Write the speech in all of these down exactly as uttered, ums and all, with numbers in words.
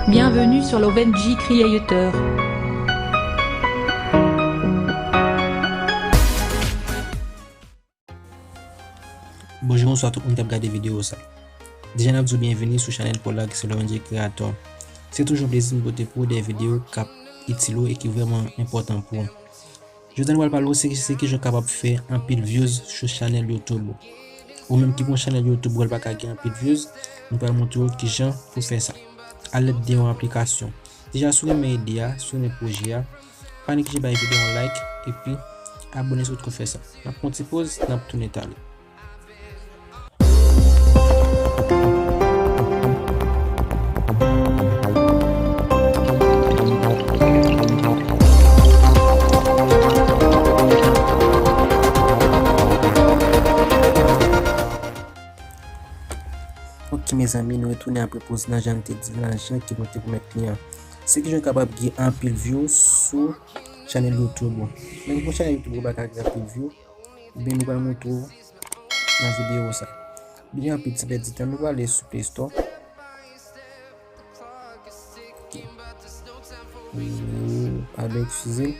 Bienvenue sur l'O V N G Creator. Bonjou, bonswa tout moun k ap gade videyo sa. Deja n ap di w byenveni sou chanèl pa w la ki se Lorenzo Creator. Se toujou yon plezi m pote pou w de videyo k ap itil ou e ki vrèman enpòtan pou ou. Jodi a nou pral pale w se, se kijan w kapab fè anpil views sou chanèl YouTube ou. Ou menm ki gon chanèl YouTube ou wè l pa ka gen anpil views, nou pral montre w kijan pou fè sa. Alèd de yon aplikasyon. Deja si w renmen ide a, si w renmen pwojè a, pa neglije bay videyo a yon like epi abone si w t ko fè sa. N ap pran yon ti poz, n ap tounen talè. Ok, mezanmi, nou retounen apre poz lan, jan m te di lan, jan ki nou te pwomèt li an. Se kijan w kapab gen anpil view sou chanèl YouTube ou. Menm pou chanèl YouTube ou pa ka gen anpil view, ebyen nou pral montre w nan videyo sa. Byen rapid, san pèdi tan, nou prale sou Play Store. Ok. Hmm, padon, eskize.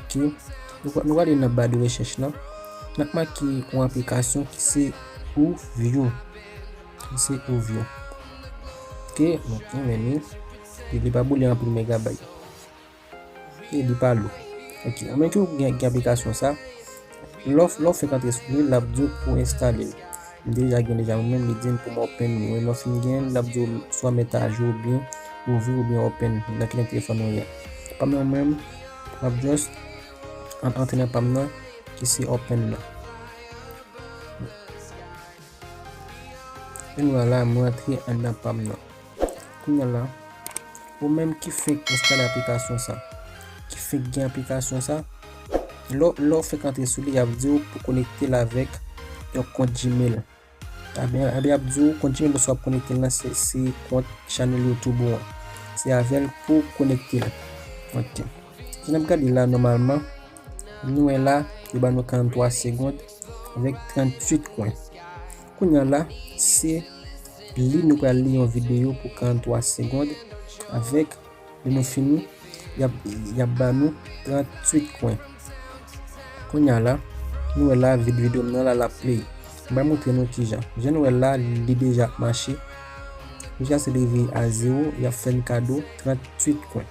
Ok. Nou, nou prale nan ba de rechèch lan. N ap make yon aplikasyon ki se Oview. Ki se Oview. Ok, ok, men li, li, li pa boule anpil megabayt. E li pa lou. Ok, anmenn ke w gen, gen aplikasyon sa. Lè w, lè w fèk antre sou li, l ap di w pou w enstale l. M deja gen deja mwen menm, li di m pou m open li. Lè w fin gen, l ap di w swa mete ajou oubyen ouvri oubyen open nan kilè telefòn ou ye a. Pa m nan mwen menm, m ap just an-, antre nan pa m nan, ki se open nan. E nou wè la, mwen antre anndan pa m nan. Kounye a la, ou menm ki fenk enstale aplikasyon sa, ki fenk gen aplikasyon sa, lè w, lè w fenk antre sou li, y ap di w pou konekte l avèk yon kont Gmail. Ebyen, ebyen, y ap di w kont Gmail ou ap konekte l lan, se, se kont chanèl YouTube ou an. Se avè l pou w konekte l. Ok. Si n ap gade la, nòmalman, nou wè la, yo ba nou karannntwa segond avèk tranntuit kwen. Kounye a la, se li nou pral li yon videyo pou karannntwa segond avèk, lè nou fini, y ap, y ap ba nou tranntuit kwen. Kounye a la, nou wè la, vid videyo m nan la, l ap play. M pral montre nou kijan. Jan nou wè la, li deja ap mache. Jiskaske li rive a zewo, y ap fè n kado tranntuit kwen.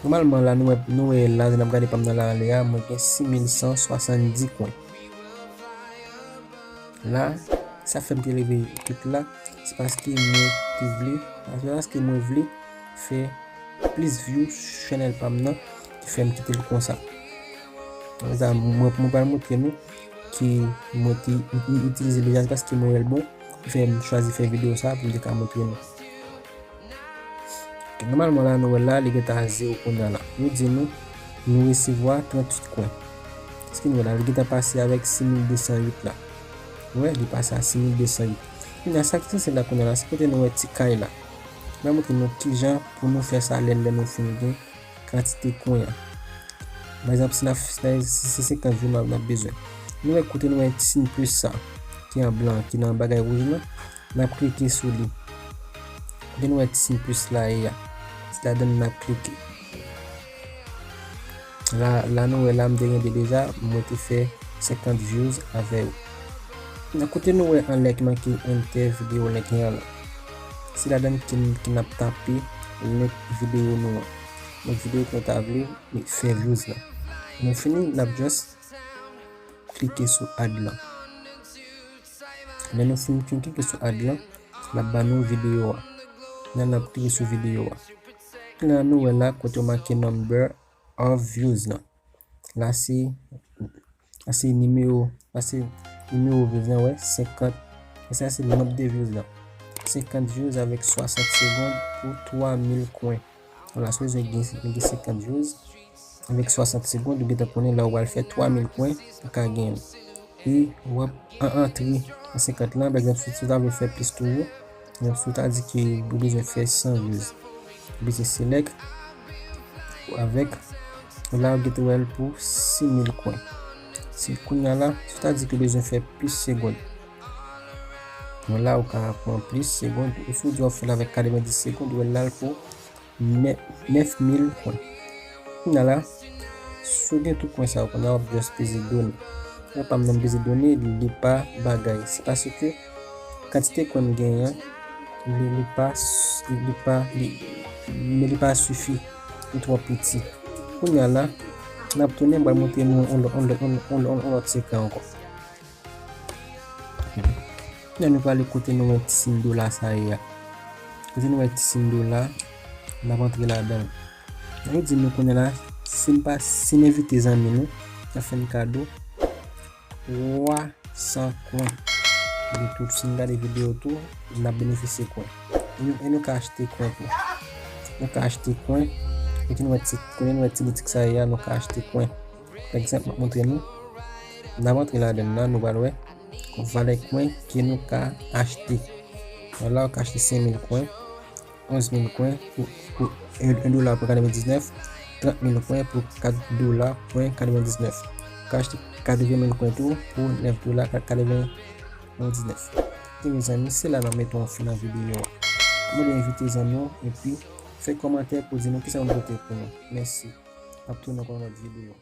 Nòmalman la, nou wè, nou wè la, lè n ap gade pa m nan la anlè a, mwen gen sis mil san swasanndis kwen. La, sa fè m te leve tout la, se paske mwen te vle, se paske mwen vle fè plis view sou chanèl pa m nan, ki fè m kite l konsa. Sa, mwen, mwen pral montre nou ki mwen te i-, i-, itilize deja, se paske mwen wè l bon, ki fè m chwazi fè videyo sa pou m te ka montre nou. Nòmalman la, nou wè la, li gentan a zewo kounye a la. Yo di nou, nou resevwa tranntuit kwen. Èske nou wè la, li gentan pase avèk sis mil de san uit la. Ou wè, li pase a sis mil de san uit. Kounye a, sa ki sanse la kounye a la, se kote nou wè ti kay la. M ap montre nou kijan pou nou fè sa lè, lè nou fin gen kantite kwen an. Pa egzanp, si n ap, si se senkant jou n ap, n ap bezwen. Nou wè kote nou wè ti siy plis sa, ki an blan, ki nan bagay wouj lan, n ap klike sou li. Kote nou wè ti siy plis la ye a, se ladan l n ap klike. La, la nou wè la, m te gen de deja, mwen te fè senkant views avè yo. Nan kote nou wè anlè ki make enter video link here la. Se ladan ki, ki n ap tape link videyo nou an. Link videyo ke nou ta vle fè views la. Lè nou fini, n ap just klike sou add lan. Lè nou fin, fin klike sou add lan, l ap ba nou videyo a. Lè n ap klike sou videyo a. La nou wè la kote yo make number of views lan. La se, la se nimewo, la se nimewo views lan, wè, senkant. E sa se nonb de views lan. Senkant views avèk swasant segond pou twa mil kwen. Vwala, si w bezwen gen, gen senkant views avèk swasant segond, ou gentan konnen lè w pral fè twa mil kwen, ou ka genyen l. E w ap an, antre an senkant lan, pa egzanp, si, si w ta vle fè plis toujou, egzanp, si w ta di ke ou bezwen fè san views, ou bezwen select avèk, la ou gentan wè l pou sis mil kwen. Si kounye a la, si w ta di ke ou bezwen fè plis segond, Bon, la ou ka pran plis segond, ou si w di w ap fè l avèk katrevendis segond, ou wè la l pou nè- nèf mil kwen. Kounye a la, si w gen tout kwen sa yo, kounye a w ap just peze done. Lè pa m nan peze done, li pa bagay. Se paske kantite kwen m genyen an, li, li pa, li pa, li, men li pa sifi. Li twò piti. Kounye a la, n ap tounen, m pral montre nou yon lòt, yon lòt, yon lòt, yon lòt, yon lòt sekre ankò. Kounye a nou prale kote nou wè ti siy dola sa ye a. Kote nou wè ti siy dola, n ap antre ladan l. Yo di nou kounye a la, si n pa, si n envite zanmi nou, n ap fè n kado twa san kwen. Epi tou, si n gade videyo tou, n ap benefisye kwen. E nou, e nou ka achte kwen tou. Nou ka achte kwen. Kote nou wè ti, kote nou wè ti boutik sa ye a, nou ka achte kwen. Pa egzanp, m ap montre nou. N ap antre ladan l la, nou pral wè valè kwen ke nou ka achte. Bon, la, ou ka achte senk mil kwen, onz mil kwen pou, pou en, en dola pwen katrevendiznèf, trant mil kwen pou kat dola pwen katrevendiznèf. Ou ka achte katreven mil kwen tou pou nèf dola katrevendiznèf. E mezanmi, se la n ap mete yon fen nan videyo a. Mwen envite zanmi w epi fè kòmantè pou di nou kisa nou pote pou nou. Mèsi. N ap tounen ankò nan lòt videyo.